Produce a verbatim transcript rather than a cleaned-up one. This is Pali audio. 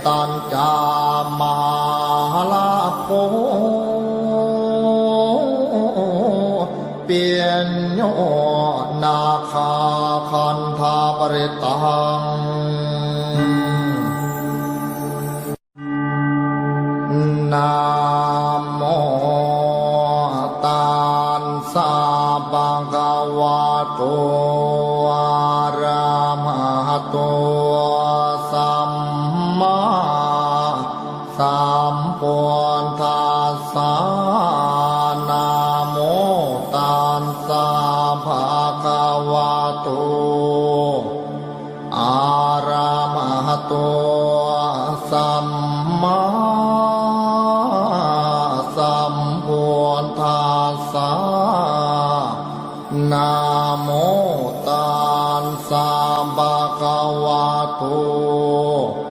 tañca mārakopiṇṇo nāgā gandhabbaṃ parittaṃ. Namo tassa bhagavato arahato sammāsambuddhassa. Namo tassa bhagavato arahato sammā